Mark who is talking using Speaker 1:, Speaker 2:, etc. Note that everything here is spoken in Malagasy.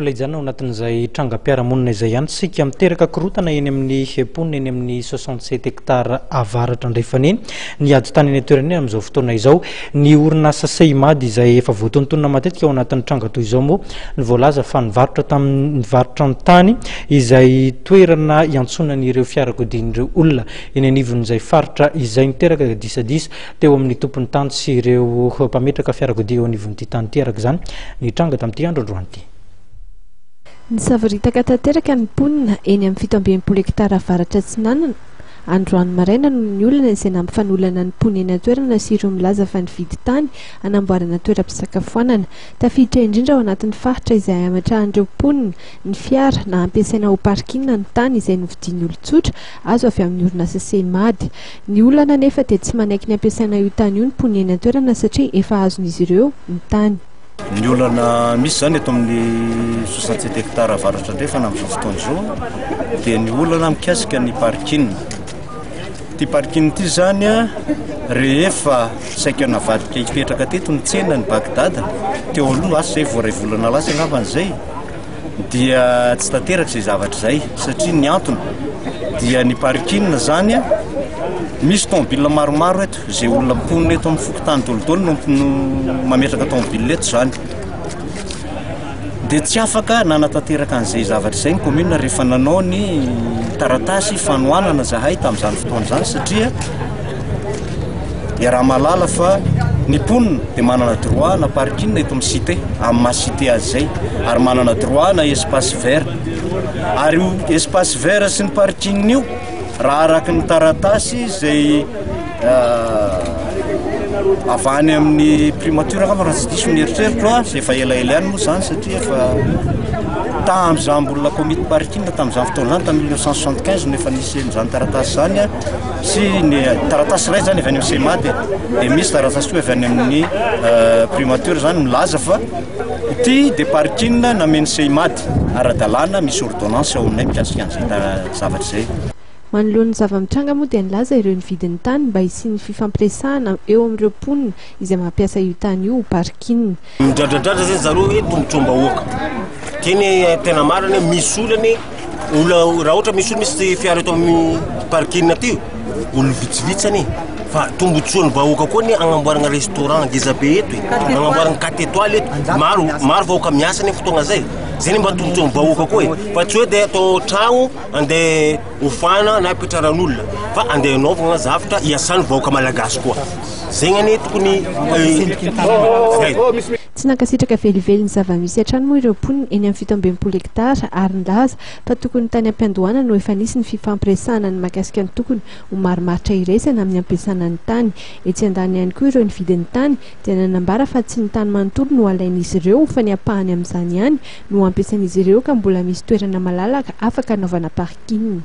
Speaker 1: Mbola hijanona ao anatin'izay trangam-piarahamonina izay ihany isika. Miteraka korontana eny amin'ny mponina eny amin'ny 67 hectares avaratra andrefana eny ny ady tany eny an-toerana eny amin'izao fotoana izao. Ny orinasa Seimad izay efa voatonontonona matetika ao anatin'ny tranga toy izao moa no voalaza fa nivarotra tamin'ny nivarotra ny tany izay toerana iantsonan'ireo fiarakodian'ireo olona eny anivon'izay faritra izay. Niteraka disadisa teo amin'ny tompon'ny tany sy ireo mpametraka fiarakodia eo anivon'ity tany ity araka izany ny tranga tamin'ity andro androany ity.
Speaker 2: Nisavoritaka tanteraka ny mponina eny amin'ny 67 hektara avaratra atsinanana androany maraina noho ny olana izay nampifanolana ny mponina eny an-toerana sy ireo milaza fa nividy tany hanamboarana toeram-pisakafoanana. Tafiditra indrindra ao anatin'ny faritra izay hametrahan'ireo mponina ny fiara na ampiasaina ho parking ny tany izay novidian'ny olon-tsotra azo avy amin'ny orinasa Seimad. Ny olana anefa dia tsy manaiky ny hampiasaina io tany io ny mponina eny an-toerana satria efa azon'izy ireo ny tany.
Speaker 3: Ny olana misy izany eto amin'ny 67 hectares avaratra andrefana amin'izao fotoana izao dia ny olana mikasika ny parking. Ity parking ity izany rehefa saika navadika hipetraka teto ny tsena ny Bagdad teo aloha, asa izay vao iray volana lasa angambany izay, dia tsy tanteraka izay zavatra izay satria ny antony dia ny parking zany misy tomobile maromaro eto izay olona mponina eto amin'ny fokontany daholo no mametraka tomobile eto zany dia tsy afaka nanatanteraka an'izay zavatra izay ny commune rehefa nanao ny taratasy fanohanana zahay tamin'izany fotoana izany satria Iaraha-mahalala fa ny mponina dia manana droit na parking eto amin'ny cité, amin'ny maha cité azy izay, ary manana droit na espace vert. Ary io espace vert sy ny parking io, raha araka ny taratasy izay avy any amin'ny primature angamba raha tsy diso ny eritreritro a, izay efa elaela ihany moa izany satria efa tamin'izaho mbola komity parking tamin'izany fotoana izany, tamin'ny 1975 no efa nisy an'izany taratasy izany a. Sy ny taratasy iray zany avy any amin'ny Seimad e, dia misy taratasy koa avy any amin'ny primature zany milaza fa ity dia parking namen'ny Seimad ara-dalàna, misy ordonnance ao aminay mikasika an'izay zavatra izay.
Speaker 2: Manoloana ny zava-mitranga moa dia nilaza ireo nividy ny tany mba hisian'ny fifampiresahana eo amin'ireo mponina izay mampiasa io tany io ho parking.
Speaker 4: Midradradradra zay zareo hoe tombotsoam-bahoaka. Teny tena marina hoe misy olana e, olona raha ohatra misy olona misy fiara eto amin'ny parking aty, olo vitsivitsy anie fa tombotsoan'ny vahoaka koa anie agnamboarana restaurant ngeza be eto e, agnamboarana quatre étoiles eto, maro maro vahoaka miasa anie fotoagna zay, zay anie mba tombotsoan'ny vahoaka koa e, fa tsy hoe de atao tragno andeha hofana na hipetraran'olona fa andeha hanaovagna zavatra hiasan'ny vahoaka malagasy koa. Zegny anie tokony zay.
Speaker 2: Tsy nankasitraka velively ny zava-misy hatrany moa ireo mponina eny amin'ny 67 hektara ary nilaza fa tokony tany am-piandohana no efa nisy ny fifampiresahana ny mahakasika ny tokony ho marimaritra iraisana amin'ny ampiasana ny tany. Etsy andaniny ihany koa ireo nividy ny tany dia nanambara fa tsy ny tany manontolo no halain'izy ireo fa ny ampahany amin'izany ihany no hampiasain'izy ireo ka mbola misy toerana malalaka afaka hanaovana parking.